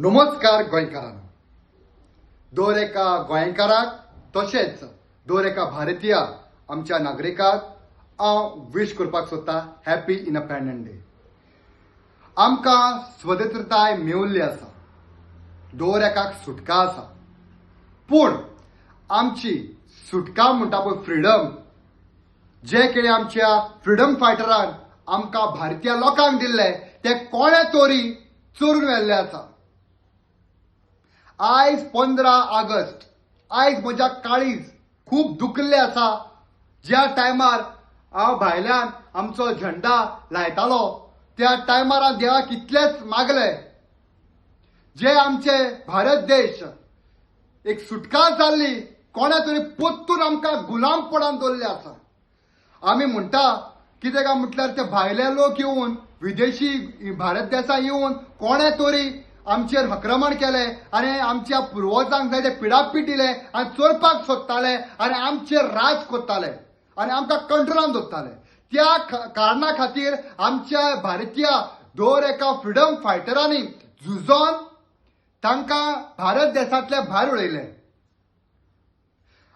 नमस्कार गोंयकारांनो. दर एका गोंयकाराक तशेंच दर एका भारतीय आमच्या नागरिकाक हांव विश करपाक सोदता हॅपी इंडिपेंडंट डे. आमकां स्वतंत्रताय मेवल्ली आसा, दर एकाक सुटका आसा, पूण आमची सुटका म्हणटा पळय फ्रिडम, जे कितें आमच्या फ्रिडम फायटरान आमकां भारतीय लोकांक दिल्लें तें कोणें तरी चोरून व्हेल्लें आसा. आयज 15 ऑगस्ट. आयज म्हज्या काळीज खूब दुखल्लें आसा. ज्या टायमार हांव भायल्यान आमचो झेंडा लायतालो त्या टायमार हांव देवाक कितलेच मागले, जे आमचे भारत देश एक सुटका जाल्ली कोणा तरी पोत्तून आमकां गुलामपणान दवरले आसा. आमी म्हणटा कितें काय म्हटल्यार ते भायले लोक येवन, विदेशी भारत देशांत येवन कोणें तरी आमचेर आक्रमण केलें आनी आमच्या पुर्वजांक जाय ते पिडापीड दिले आनी चोरपाक सोदताले आनी आमचेर राज करताले आनी आमकां कंट्रोलान दवरताले. त्या कारणा खातीर आमच्या भारतीय दर एका फ्रिडम फायटरांनी झुजोन तांकां भारत देशांतले भायर उडयले.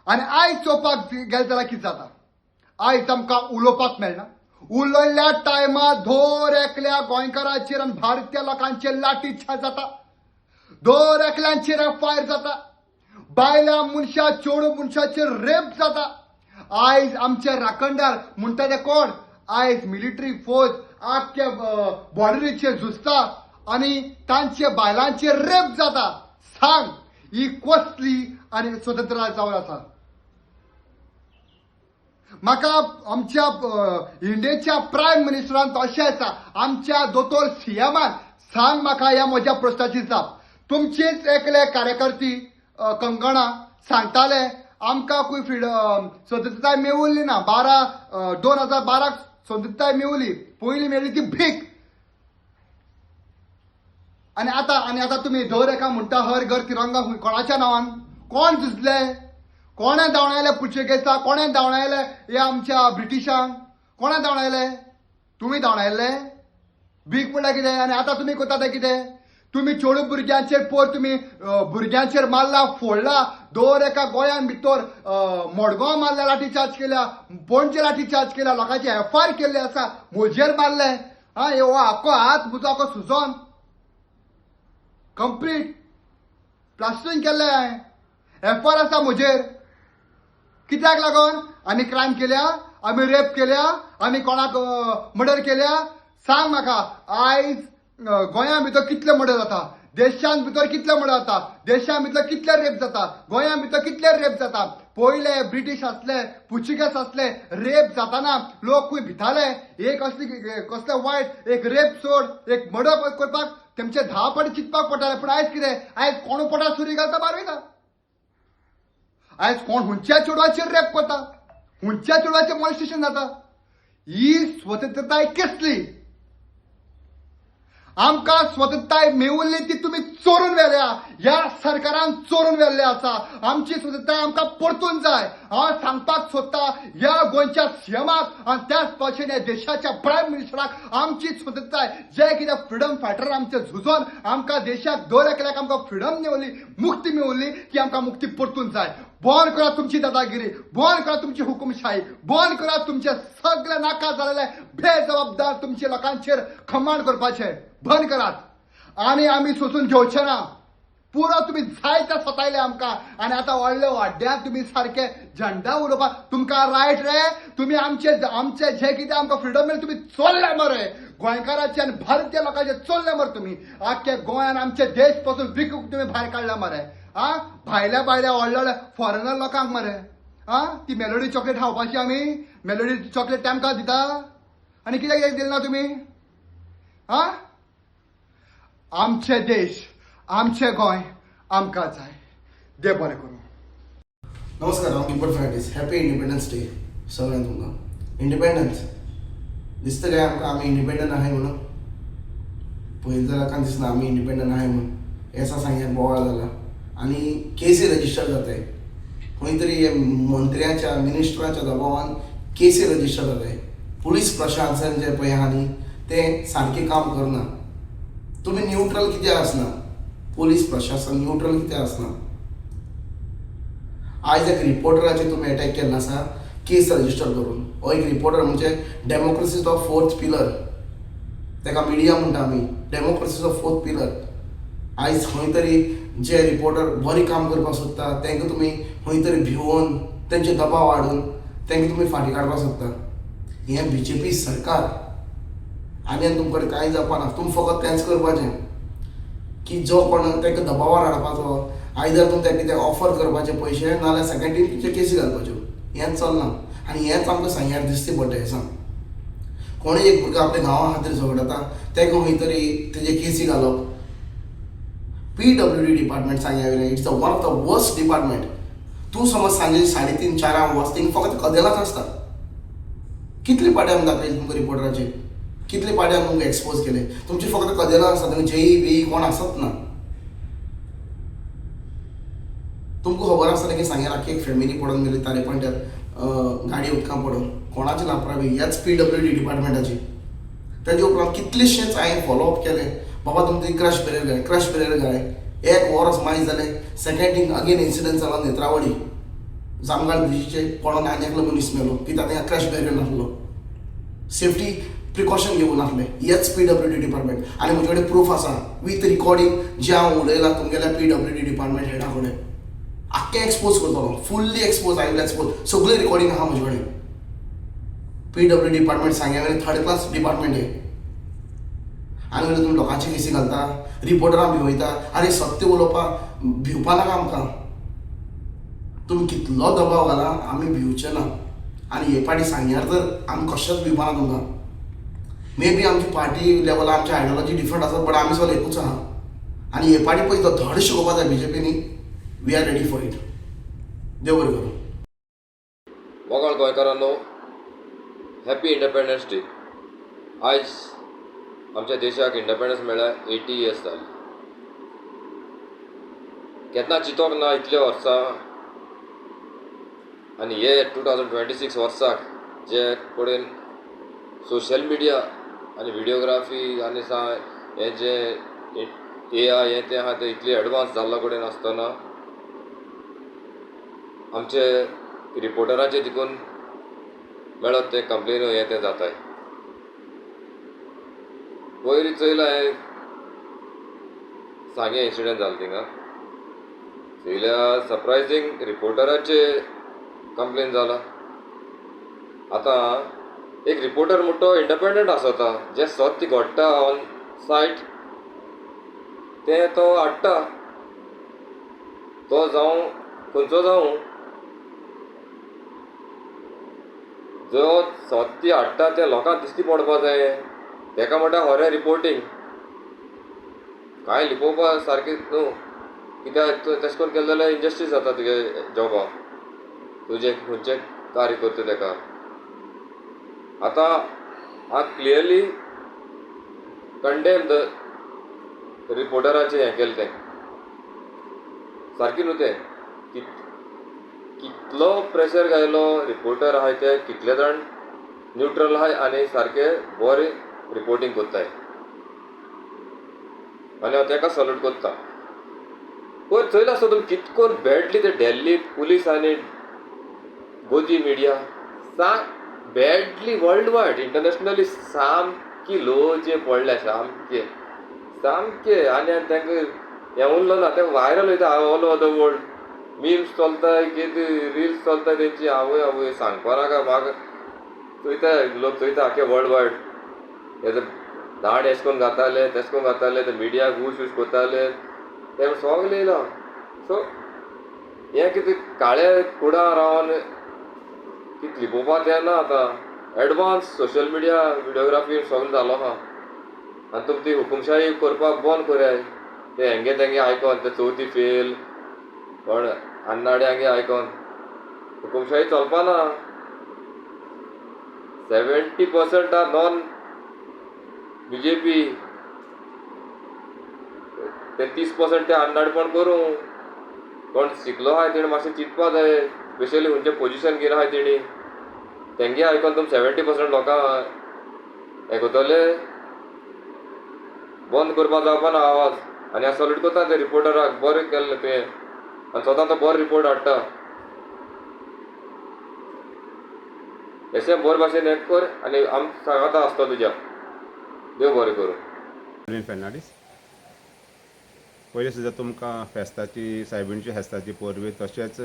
आनी आयज चोवपाक गेले जाल्यार कितें जाता? आयज आमकां उलोवपाक मेळना. उलयल्ल्या टायमार दर एकल्या गोंयकाराचेर आनी भारतीय लोकांचेर लाठी चार्ज जाता, दर एकल्यांचेर एफ I R जाता, बायलां मनशां, चेडूं मनशाचेर रेप जाता. आयज आमचे राखणदार म्हणटा ते कोण? आयज मिलिटरी फौज आख्खे बॉर्डरीचेर झुजता आनी तांचे बायलांचेर रेप जाता. सांग, ही कसली आनी स्वतंत्रताय जावन आसा? म्हाका आमच्या इंडियेच्या प्रायम मिनिस्टरान तशेंच आमच्या दोतोर सीएमान सांग म्हाका ह्या म्हज्या प्रश्नाची जाप. तुमचेच एकले कार्यकर्ती कंगणा सांगताले, आमकां खंय स्वतंत्रताय मेवली ना. 2012 स्वतंत्रताय मेवली, पयली मेळ्ळी ती भीक. आनी आतां तुमी दर एका म्हणटा हर घर तिरंगा. कोणाच्या नांवान? कोण झुजले? कोणें धांवडायले पुर्तुगेजाक? कोणें धांवडायले हे आमच्या ब्रिटिशांक? कोणें धांवडायले? तुमी धांवडायले. भीक म्हणल्यार कितें? आनी आतां तुमी करता तें कितें? तुमी चेडू भुरग्यांचेर पोर तुमी भुरग्यांचेर मारला, फोडला. दर एका गोंयान भितर, मडगांव मारल्या, लाठी चार्ज केल्या, पणजे लाठी चार्ज केल्या, लोकांचे एफ I R केल्ले आसा. म्हजेर मारले. हा, हो आख्खो हात म्हजो आख्खो सुजोन कंप्लीट प्लास्टरिंग केल्लें हांवें. एफ I R आसा म्हजेर. कित्याक लागून? आमी क्रायम केल्या? आमी रेप केल्या? आमी कोणाक मर्डर केल्या? सांग म्हाका, आयज गोंया भितर कितले मर्डर जाता? देशांत भितर कितले मर्डर जाता? देशां भितर कितले रेप जाता? गोंया भितर कितले रेप जाता? पयले ब्रिटीश आसले, पुर्तुगेज आसले, रेप जाताना लोक खूंय भिताले. एक असली कसले वायट एक रेप सोड, एक मर्डर करपाक तेमचे 10 फावटी चिंतपाक पडटाले. पूण आयज कितें? आयज कोण पोटार सुरी घालता, भायर वयता. आयज कोण हुंच्या चेडवाचेर रेप करता, हुंच्या चेडवाचेर मॉलेस्टेशन जाता. ही स्वतंत्रताय कसली? आमकां स्वतंत्रताय मेवल्ली ती तुमी चोरून व्हेल्या. ह्या सरकारान चोरून व्हेल्ले आसा. आमची स्वतंत्रताय आमकां परतून जाय. हांव सांगपाक सोदता ह्या गोंयच्या सीएमाक आनी त्याच भाशेन ह्या देशाच्या प्रायम मिनिस्टराक, आमची स्वतंत्रताय, जे कितें फ्रिडम फायटर आमचे झुजोन आमकां देशाक दर एकल्याक आमकां फ्रिडम मेवली, मुक्ती मेवली, ती आमकां मुक्ती परतून जाय. बंद करा तुमची दादागिरी, बंद करा तुमची हुकुमशाही, बंद करा तुमचे सगळे नाका जालेले बेजबाबदार तुमचे लोकांचेर कमांड करपाचे बंद करात. आनी आमी सोसून घेवचे ना. पुरो, तुमी जायते सतायले आमकां. आनी आतां व्हडले वाड्यान तुमी सारके झेंडा उलोवपाक तुमकां रायट रे? तुमी आमचे जे कितें आमकां फ्रिडम मेळ्ळें तुमी चोरले मरे. गोंयकाराचे आनी भारतीय लोकांचे चोरले मरे तुमी. आख्खे गोंयान आमचे देश पासून विकूंक तुमी भायर काडला मरे. आ भायल्या भायल्या व्हडल्या व्हडल्या फॉरेनर लोकांक मरे. आ ती मेलोडी चॉकलेट खावपाची आमी, मेलोडी चॉकलेट तेमकां दिता आनी कित्याक कित्याक दिलें ना तुमी? आ आमचे देश, आमचे गोंय आमकां जाय. देव बरें करूं. नमस्कार, हांव Gilbert Fernandes. Happy independence day सगळ्यांक तुमकां. इंडिपेंडन्स दिसता काय आमकां आमी इंडिपेंडंट आहाय म्हणून? पयलीं जाल्यार कांय दिसना आमी इंडिपेंडंट आहाय म्हणून. एसा सांग्यार बोवाळ जाला आनी केसी रजिस्टर जाताय. खंय तरी हे मंत्र्याच्या, मिनिस्टराच्या दबावान केसी रजिस्टर जाताय. पुलीस प्रशासन जें पळय आहा न्ही, तें सारकें काम करना. तुमी न्यूट्रल कित्याक आसना? पोलीस प्रशासन न्यूट्रल कितें आसना. आयज एक रिपोर्टराचेर तुमी एटॅक केल्लो आसा केस रजिस्टर करून. हो एक रिपोर्टर म्हणजे डेमोक्रेसीचो फोर्थ पिलर, ताका मिडिया म्हणटा आमी, डेमोक्रेसीचो फोर्थ पिलर. आयज खंय तरी जे रिपोर्टर बरें काम करपाक सोदता तांकां तुमी खंय तरी भिवोवन तेंचे दबाव हाडून तांकां तुमी फाटीं काडपाक सोदता. हें बीजेपी सरकार. आनी आनी तुमकां कडेन कांय जावपा ना. तुमी फकत तेंच करपाचें की जो कोण ताका दबावार हाडपाचो, आयदर तुमी ताका कितें ऑफर करपाचे पयशे, नाजाल्यार सेकंड टीम तुमचे केसी घालपाच्यो. हेंच चल्लां आनी हेंच आमकां सांग्यार दिश्टी पडटा. हें सांग, कोणूय एक भुरगो आपल्या गांवा खातीर झगडता ताका खंय तरी तेजे केसी घालप. पीडब्ल्यूडी डिपार्टमेंट सांग्या वयलें, it's the one of the worst department. तूं समज सांजे 3:30-4 वच, थिंगा फकत कदेलांच आसता. कितले पाटे आमी दाखयले तुमकां रिपोर्टराचे, कितले पाटे आमी तुमकां एक्सपोज केले. तुमचे फकत कदेलां आसता, तुमी जेई बेई कोण आसत ना. तुमकां खबर आसतलें की सांग्यार आख्खी एक फॅमिली पडून गेली तारे पॉयंटार गाडी उदकां पडून. कोणाची लापरावी? ह्याच पीडब्ल्यूडी डिपार्टमेंटाची. तेजे उपरांत कितलेशेच हांवें फॉलोअप केले, बाबा तुमची क्रॅश बेरियर घाय, क्रॅश बेरियर घाय. एक वर्स मागीर जालें, सेकंड थिंग अगेन इन्सिडंट जालो नेत्रावळी जामगाळ ब्रिजीचे पडोन आनी एकलो मनीस मेलो, कित्याक थिंगा क्रॅश बेरियर नासलो, सेफ्टी प्रिकॉशन घेवूं नासले हेच पीडब्ल्यूडी डिपार्टमेंट. आनी म्हजे कडेन प्रूफ आसा विथ रिकॉर्डिंग, जे हांव उलयलां तुमगेल्या पीडब्ल्यूडी डिपार्टमेंट हेडा कडेन. आख्खें एक्सपोज करतलो, fully expose, I will expose. सगळें रिकॉर्डिंग आहा म्हजे कडेन. पीडब्ल्यूडी डिपार्टमेंट सांग्या वयलें थर्ड क्लास डिपार्टमेंट हें. आनी वयले तुमी लोकांचे केसी घालता, रिपोर्टरां भिवयता. आरे, सत्य उलोवपाक भिवपा नाका आमकां. तुमी कितलो दबाव घाला, आमी भिवचे ना. आनी हे पाटी सांग्यार तर आमी कशेंच भिवपा ना तुमकां. मे बी आमची पार्टी लेवलार आमची आयडियोलॉजी डिफरंट आसत, बट आमी सगळे एकूच आहा. आनी हे पाटी पळय तो धड शिकोवपा जाय बीजेपीनी. We are ready for it. देव बरें करूं. मोगाळ गोंयकारांनो, हॅपी इंडिपेंडन्स डे. आयज आमच्या देशाक इंडिपेंडन्स मेळ्ळ्या 80 इयर्स जाली. केन्ना चिंतोंक ना इतल्या वर्सां आनी हे 2026 वर्साक जे कडेन सोशल मिडिया आनी विडियोग्राफी आनी सा हें जें एआय हें तें आहा तें इतलें एडवांस जाल्लो कडेन आसतना आमचे रिपोर्टराचे देखून मेळत तें कंप्लेन हें तें जाताय. पयर चोयलां हांवें, सांगे इन्सिडंट जालें थिंगा. चोयल्या सरप्रायजींग, रिपोर्टराचे कंप्लेन जाला. आतां एक रिपोर्टर म्हणटा तो इंडिपेंडंट आसता, जें सत्य घडटा ऑन सायट तें तो हाडटा. तो जावं खंयचो जावं, जो सत्य हाडटा तें लोकांक दिश्टी पडपा जाय. तेका म्हणटा खरें रिपोर्टींग. कांय लिपोवपा सारकें न्हू, कित्याक तशें करून केलें जाल्यार इनजस्टीस जाता तुगे जॉबा, तुजें खंयचें कार्य करता तेका. आतां हांव क्लियरली कंडेम the रिपोर्टराचें हें केलें तें सारकें न्हू तें. कितलो प्रेशर घायलो रिपोर्टर आहाय ते कितले जाण न्युट्रल आहाय आनी सारके बरें रिपोर्टींग कोत्ताय आनी हांव तेका सल्यूट कोत्ता. पयर चोयलां आसतो तुमी कितकोन बॅडली ते डेल्ली पुलीस आनी गोदी मिडिया सा बॅडली वर्ल्ड वायड इंटरनॅशनली सामकी लो जे पडल्या, सामके सामके. आनी आनी तांकां हें उरलो ना, तें व्हायरल वयता all over the world. Memes चलता, कितें रिल्स चलता तेंची. आवय आवय, सांगपा नाका म्हाका. चोयता लोक, चोयता आख्खे वर्ल्ड वायड. हे दांड एशें कोन्न घाताले, तेशें कोन्न घाताले, ते मिडियाक हूश हूश कोत्ताले, तें सगलें येयलां. सो हें कितें काळे कुडां रावन कितें लिपोवपा तें ना. आतां एडवांस सोशल मिडिया विडियोग्राफी सगलें जालो आहा. आनी तुमी ती हुकुमशाही करपाक बंद कोराय. ते हेंगे तेंगे आयकोन, ते चवथी फेल कोण अन्नाड्यांगे आयकोन हुकुमशाही चलपा ना. 70% are non BJP, ते 30% ते अन्नाडपण करूं. कोण शिकलो आहाय तेणें मातशें चिंतपा जाय, स्पेशली खंयचें पोजिशन घेवन आहाय तेणी. तेंगे आयकोन तुमी 70% लोकांक हें करतले? बंद करपा जावपा ना आवाज. आनी हांव सल्यूट करता ते रिपोर्टराक, बरें केल्लें तुवें आनी स्वता तो बरो रिपोर्ट हाडटा. अशें बरे भाशेन हें कर आनी आम सांगाता आसता तुज्या. देव बरें करूं. एल्विन फेर्नांडीस. पयलीं सुद्दां तुमकां फेस्ताची, सायबिणीच्या फेस्ताची परबीं, तशेंच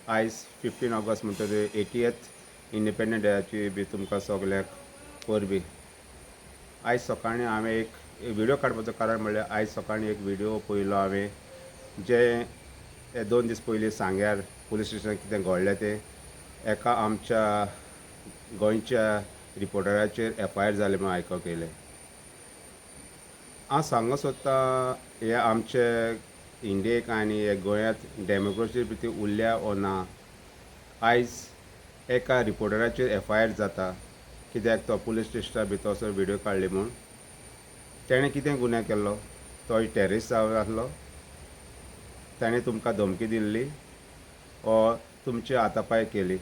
आयज 15 ऑगस्ट म्हणटकीर एटीएथ इंडिपेंडंट डेयाची बी तुमकां सगल्यांक परबीं. आयज सकाळीं हांवें एक व्हिडियो काडपाचो कारण म्हणल्यार आयज सकाळीं एक व्हिडियो पळयलो हांवें, जे हे 2 दीस पयलीं सांग्यार पुलीस स्टेशनार कितें घडलें तें. एका आमच्या गोंयच्या रिपोर्टराचेर एफ I R जालें म्हूण आयकूंक येयलें. हांव सांगूंक सोदतां, हे आमचे इंडियेक आनी हे गोंयांत डेमोक्रेसी बी ती उरल्या ओ ना? आयज एका रिपोर्टराचेर एफ I R जाता कित्याक तो पुलीस स्टेशना भितर वचून व्हिडियो काडली म्हूण. तेणें कितें गुन्यांव केल्लो? तो टेररिस्ट जावन आसलो? ताणें तुमकां धमकी दिल्ली ओ तुमचे हातापांय केली?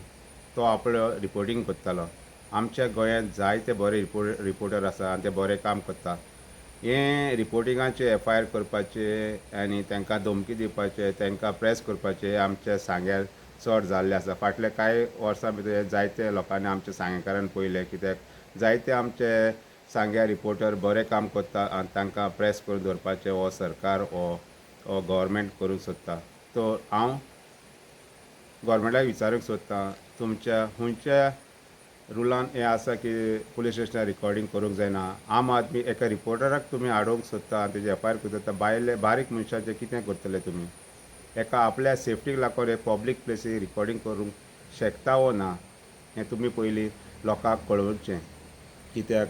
तो आपलो रिपोर्टींग करतालो. आमच्या गोंयांत जायते बरे रिपोर्टर आसा आनी ते बरें काम करता. हें रिपोर्टिंगाचें एफ I R करपाचें आनी तांकां धमकी दिवपाचें, तांकां प्रेस करपाचें आमच्या सांग्यार चड जाल्लें आसा. फाटल्या कांय वर्सां भितर जायते लोकांनी आमच्या सांगेकारान पळयलें, कित्याक जायते आमचे सांग्यार रिपोर्टर बरें काम करता आनी तांकां प्रेस करून दवरपाचें हो सरकार हो गव्हर्मेंट करूंक सोदता. तो हांव गव्हर्मेंटाक विचारूंक सोदतां, तुमच्या खंयच्या रुलान हें आसा की पुलीस स्टेशनार रिकॉर्डींग करूंक जायना? आम आदमी एका रिपोर्टराक तुमी हाडूंक सोदता आनी तेजे एफ I R करता, बायले बारीक मनशाचें कितें करतले तुमी? एका आपल्या सेफ्टीक लागून हे पब्लीक प्लेसीर रिकॉर्डींग करूंक शकता वो ना हें तुमी पयलीं लोकांक कळोवचें. कित्याक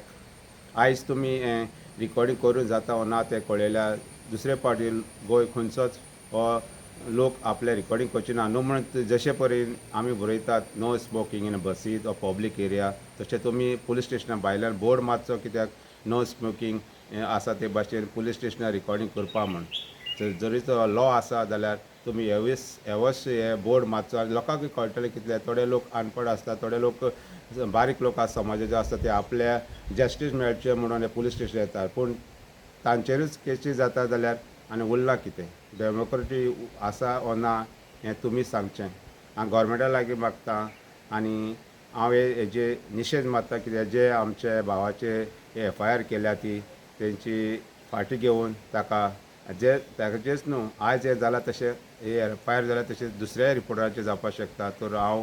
आयज तुमी हें रिकॉर्डींग करूंक जाता वो ना तें कळयल्यार दुसरे फावटी गोंय खंयचोच हो लोक आपलें रिकॉर्डींग करचे ना न्हू. म्हणून जशे परेन आमी बरयतात नो स्मोकींग इन बसीत ऑर पब्लीक एरिया, तशें तुमी पुलीस स्टेशना भायल्यान बोर्ड मारचो, कित्याक नो स्मोकींग आसा ते भाशेन पुलीस स्टेशनार रिकॉर्डींग करपा म्हूण. जरी तो लॉ आसा जाल्यार तुमी एवस हे बोर्ड मारचो आनी लोकांकूय कळटलें. कितले थोडे लोक अनपड आसता, थोडे लोक बारीक लोक आसा समाजाचे आसता, ते आपल्या जस्टीस मेळचें म्हणून हे पुलीस स्टेशन येतात, पूण तांचेरूच केसी जाता जाल्यार आनी उरलां कितें? डेमोक्रेसी आसा ओ ना हें तुमी सांगचें. हांव गोवोरमेंटा लागीं मागता आनी हांव हेजे निशेध मारता, कित्याक जे आमचे भावाचे एफ I R केल्या ती तेंची फाटी घेवन ताका जे ताचेच न्हू, आयज हें जालां तशें हे एफ I R जाल्यार तशें दुसऱ्याय रिपोर्टराचेर जावपाक शकता. तर हांव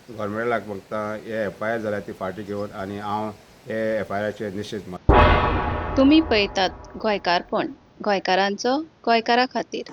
गोवोरमेंटा लागीं मागता, हे एफ I R जाल्या ती फाटी घेवन आनी हांव हे एफ I आराचेर निशेध मारता. तुमी पळयतात गोंयकारपण, गोंयकारांचो गोंयकारा खातीर.